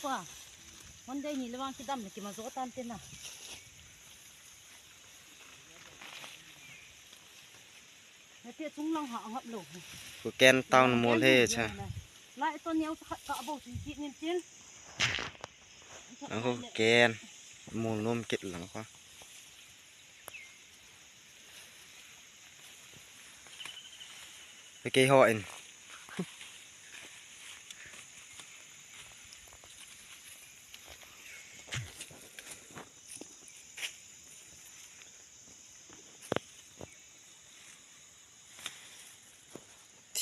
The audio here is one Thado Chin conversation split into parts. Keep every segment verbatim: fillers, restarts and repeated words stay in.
Pa, Monday ni le vang kidam le kima jo tan te na. Nate chung lang ha angap lo. Ku ken town mol he cha. Lai to neo sa khat ka bo si ki nin tin. Ang ku ken mol nom kit lang ko. Kei ho in.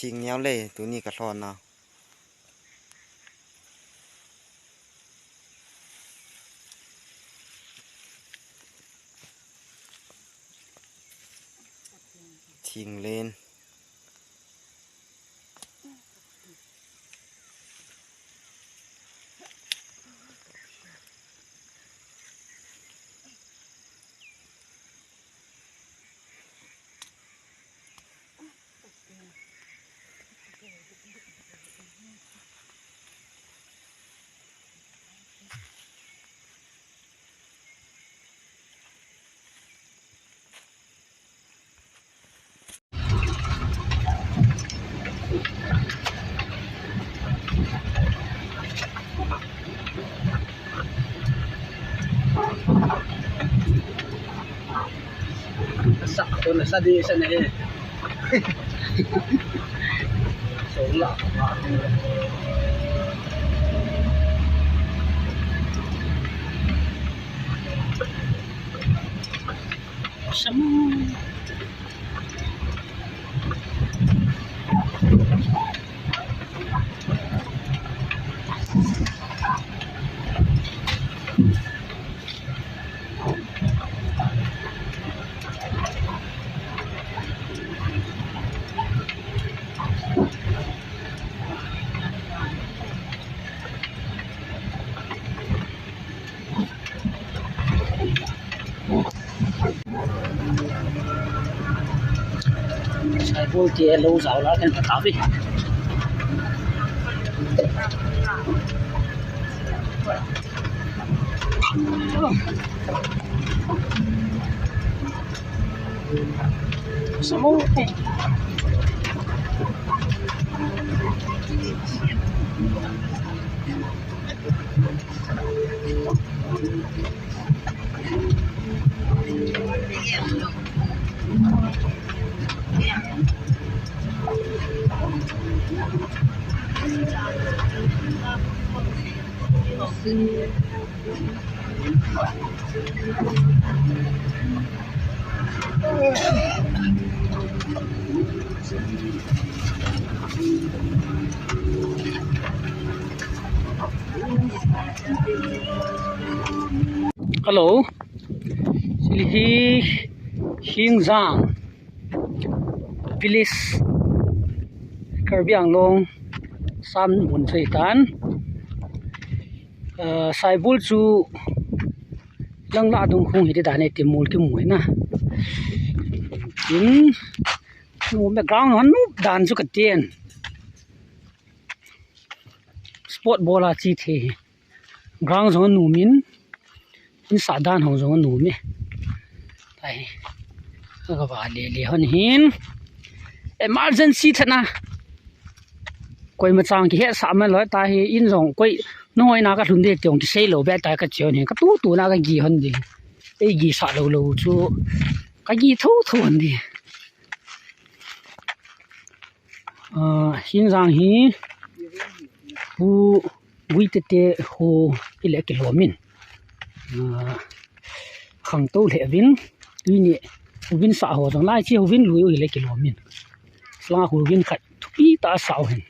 Thing niau le, tuni ka hlon na. Thing len. Sa, ako na sa di, sa na eh. So, la. Sa mo. Saibol ti e lo zau la ken ka ta vi. Samo te. Hello. Sili hi Hingjang village, Karbi Anglong, Sam mun chu ahi tan. Ah, Saibol chu lang la dung khung hi ti dan e ti mol kimu na. Tin, mu background hon nup dan chu ka tin. Sport ball a chi the. Ground jong anom in, in sa dan ho jong anom e. Tai. Ka va le le hon hin. Emergency thana. Koima chang kihetsah man lou ta hi in jong koi nahoi na ka lhun de tiong kisei lou be ta ka chi hon hin. Ka tu tu na ka gi hon di. Ei gi sa lou lou chu. Ka gi tho tho hon di. Ah, Hingjang hi Pu Guitete ho ile kilom in. Ah, khangtou le vin, tuini uvin sa ho jong lai chi uvin lui u ile kilom in. Slang uvin khat thupi ta sa u hin.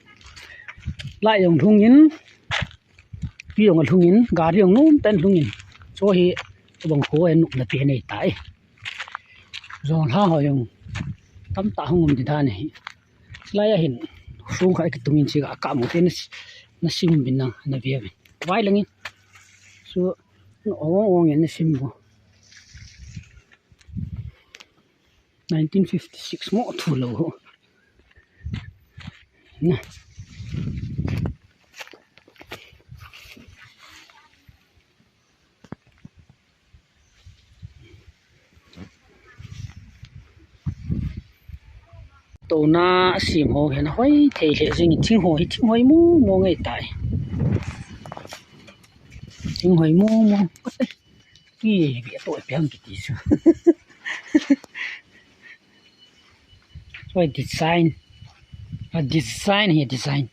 Lai jong lhung in, pi jong lhung in, gari jong nom ten lhung in. Cho hi bang ho en nup na pi nei tai. Jong hla ho jong tam ta hung um di dan hi. Lai a hin, sung kha kitung in chi ka ka mu te na si-, na sim bin na, na via bin. Vai lang in. So, ong ong in na sim bo. Nineteen fifty-six mo thu lo ho. Na. Touna a sem ho hi ana hoi thei lheh jing in, thing ho hi thing hoi mong mong ngai tai. Thing hoi mong mong. Ki ve to pe ang kiti chu. Choi design. A design hi design.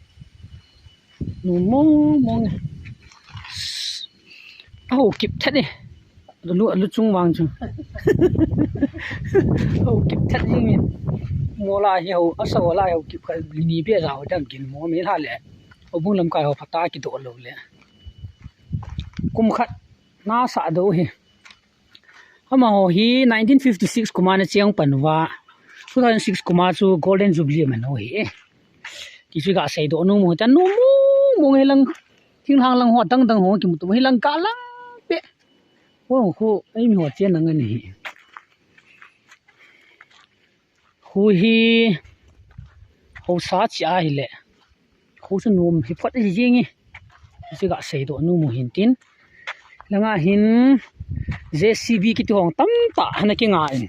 Nu mong mong. A ho kip thet e. Lu, lu chung vang chu. Ho kip thet jing e. Mo la hi ho, a sa ho la ho kip khat ni be ja ho dam kin mo mi la le. Ho bung lam kai ho phata ki do lo le. Kum khat na sa do hi. Ama ho hi nineteen fifty-six kuma na chiang pan uva, two thousand six kuma chu Golden Jubilee man ho hi e. Ti chu ga sei do nu mo ta nu mo mo nge lang, thing hang lang ho dang dang ho ki mu tu hi lang ka lang pe. Ho ho, ei mi ho chen nang ani hi. Khu hi ho sa chi a hi le. Khu chu num hi phot hi jing e. Chu ga sei do nu mo hin tin. Langa hin J C B kiti hong tam ta hana ki nga in.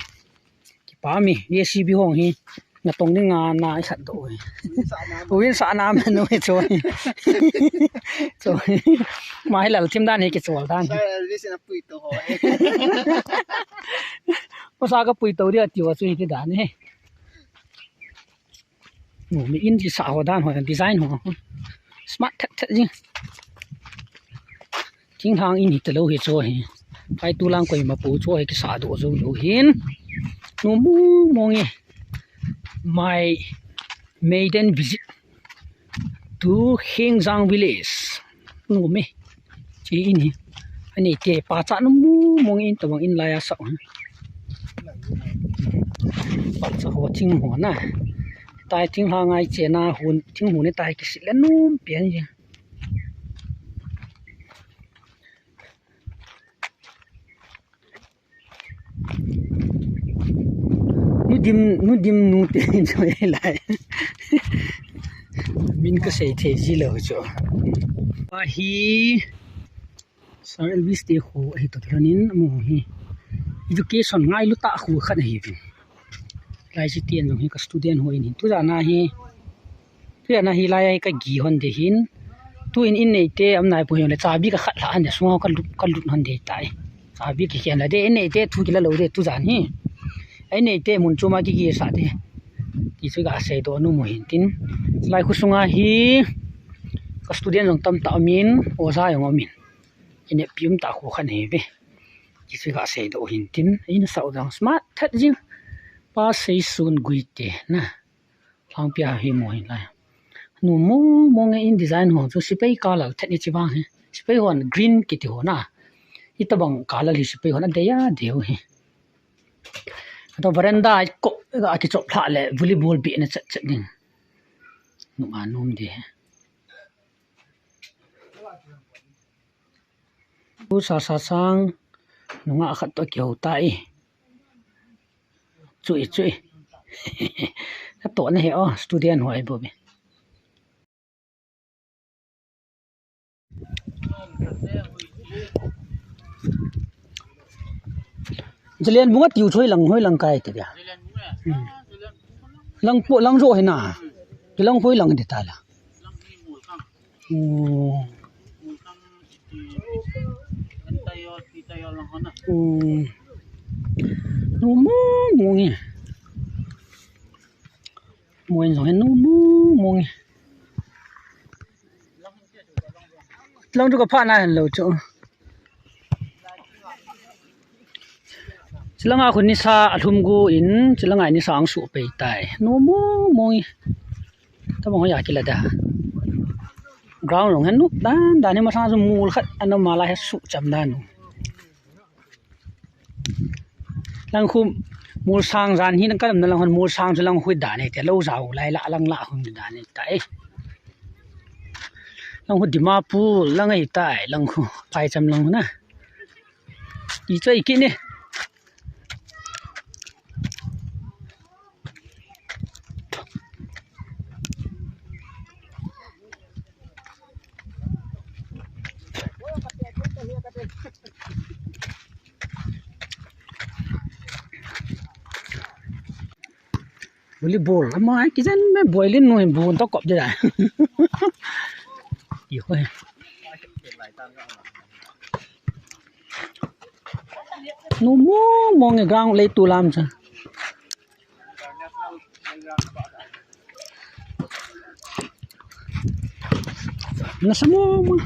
Ki pa mi J C B hong hi na tong ni nga na i sat do e. Uin sa na ma nu e chu. Chu. Ma hi lal thim dan hi ki chol dan. Sa ri si na pui to ho. Ko sa ka pui to dia ti wa chu hi ti dan e. Nu mi in ti sa ho dan ho design ho. Smart thet thet jing. Thing hang in hi ta lo hi chu hi. Phai tu lang koi ma pu chu hi ki sa do zo lo hin. Nu mong mong e. My maiden visit to Hengjang village. Nu mi. Chi in hi. Ani te pa cha nu mong mong in tabang in lai a sa. Pa cha ho thing ho na. Tai thing hang ai che na hun thing hun ni tai ki si le num pian ji. Nu dim, nu dim nu te choi lai. Min ka sei thei ji lo chu. Pa hi Sir Elvis te khu ahi to lhonin amu hi. Education ngailu ta khu khat ahi vin. Lai si tian jong hi ka student ho in hin tu jana hi. Tu jana hi lai ka gi hon de hin. Tu in in nei te am nai pu hin le chabi ka khat la an de sunga ka lut ka lut hon de tai. Chabi ki khian la de in nei te thu ki la lo de tu jan hi. Ai nei te mun chu ma ki gi sa de. Ti chu ga sei do nu mo hin tin. Lai khu sunga hi ka student jong tam ta amin, oja jong amin. Ine pium ta khu khan he ve. Ki chu ga sei do hin tin. Ina sa u dang smart that jing. Pa sei sun gui te na. Lhangpia hi mo hin lai. Nu mo mo nge in design ho chu sipai color thet ni chi vang hi. Sipai hon green kiti ho na. Itabang color hi sipai hon a dei a dei ho hi. Ka to veranda ko ga ki chop thla le volleyball bi na chet chet ding. Nu ma num de. Pu sa sa sang nunga khat to kihou ta e. Chui, chui. Ka to na he o, student ho ai bo be. Jalen bunga tiu choi lang hoi lang kai ti dia. Hmm. Lang po lang jo he na. Ki lang hoi lang de ta la. Hmm. Hmm. Nu mo mo nge. Mo en jong nu mo mo nge. Lang chu ka pha na hen lo chu. Chilanga khu nisa alhum gu in, chilanga nisa ang su pei tai. Nu mo mo nge. Tabang ya kila da. Ground long hen nu dan dan ni ma sang su mul khat ano ma la he su cham dan nu. Lang khu mul sang jan hi nang kalam na lang hon mul sang chu lang khu dan ni te lo jau lai la lang la hon dan ni tai. Lang khu Dimapur lang ai tai lang khu pai cham lang na. Ti choi ki ni. Volleyball, ama kijen me boilin nu hin bun to kop de da. Ti ho. Nu mong mong e ground le tu lam cha. Nasa mong mong.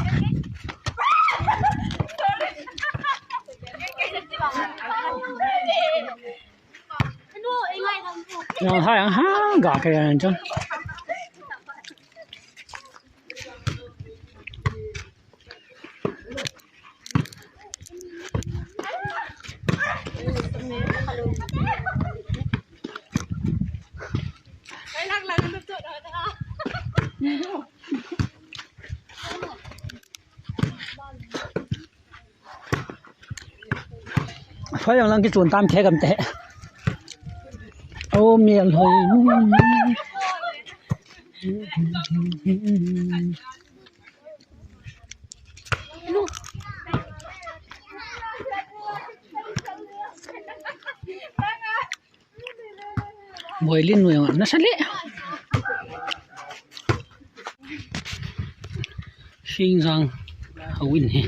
Yang ha, yang ha, ga ke yang cha. Phai lang lang kichun tam the gam te. O mial hoi. Boilin nu yang nasa le. Sing jang hawin he.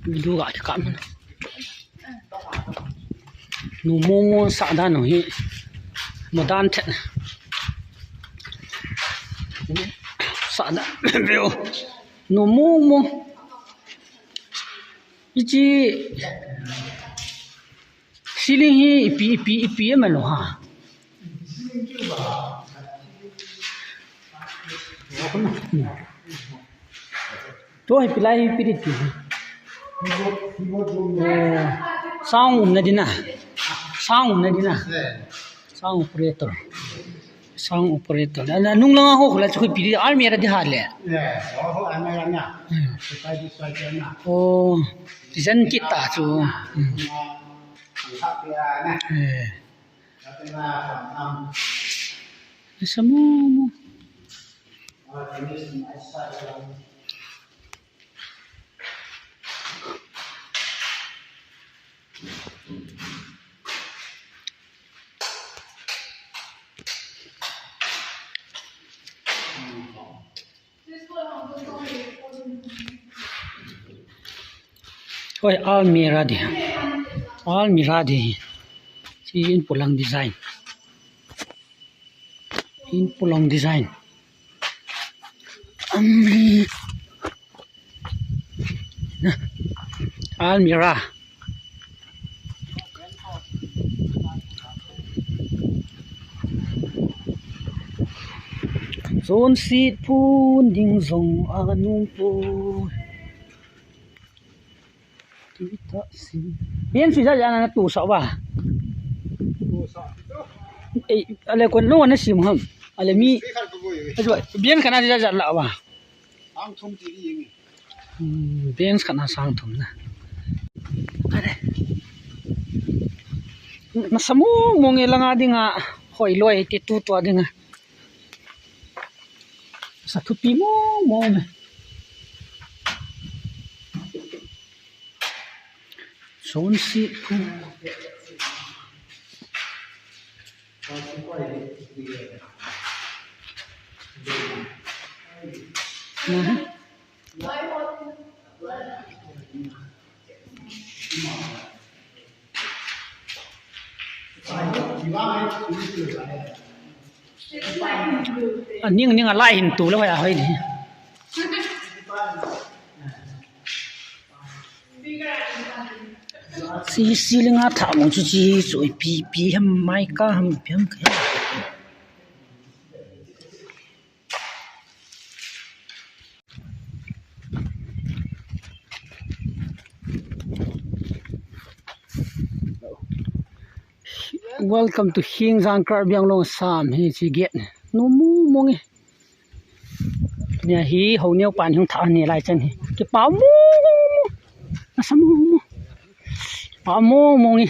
Video ga ki kam. Nu mong mong sa dan nu hi. Mo dan thet. Sa dan. View. Nu mong mong. Ichi. Ceiling hi ipi, ipi, ipi em lo ha. To hi pilai hi pi di ti. Eh, sound um na di na. Sound um na di na. Sound operator. Sound operator. Na, na, nung lang ho khula chu pi di almirah di ha le. Eh, ho, ho, almirah na. Hmm. Sai di sai na. Oh, design kit ta chu. Hmm. Eh. Nasa mong mong. Hoi, almirah di. Almirah di. Si in pulang design. In pulang design. Um, almirah. Zon sit phun ding jong anom poi. Bian sui ja ja na tu sa ba. Ei, ale kon no na sim ham. Ale mi. Bian kana ja ja la ba. Sang thum ti di ngi. Hmm, bench khat na sang thum na. Kare. Nasa mong mong e langa dinga, hoi loi ti tu tua dinga. Sa thupi mong mong e. Son sit phun. Aning ning alai hin tu lo ya hoi ni. Si, ceiling a tha mong chu chi chu ipi, ipi ham mai ka ham ipi ham ka. Welcome to Hingjang Karbi Anglong Assam. Hi chi gate. Nom mong mong e. Nia hi ho neo pan hung tha ni lai chan hi. Kipa mong mong mong. Nasa mong mong. Pa mong mong e.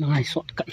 Langai sot kan.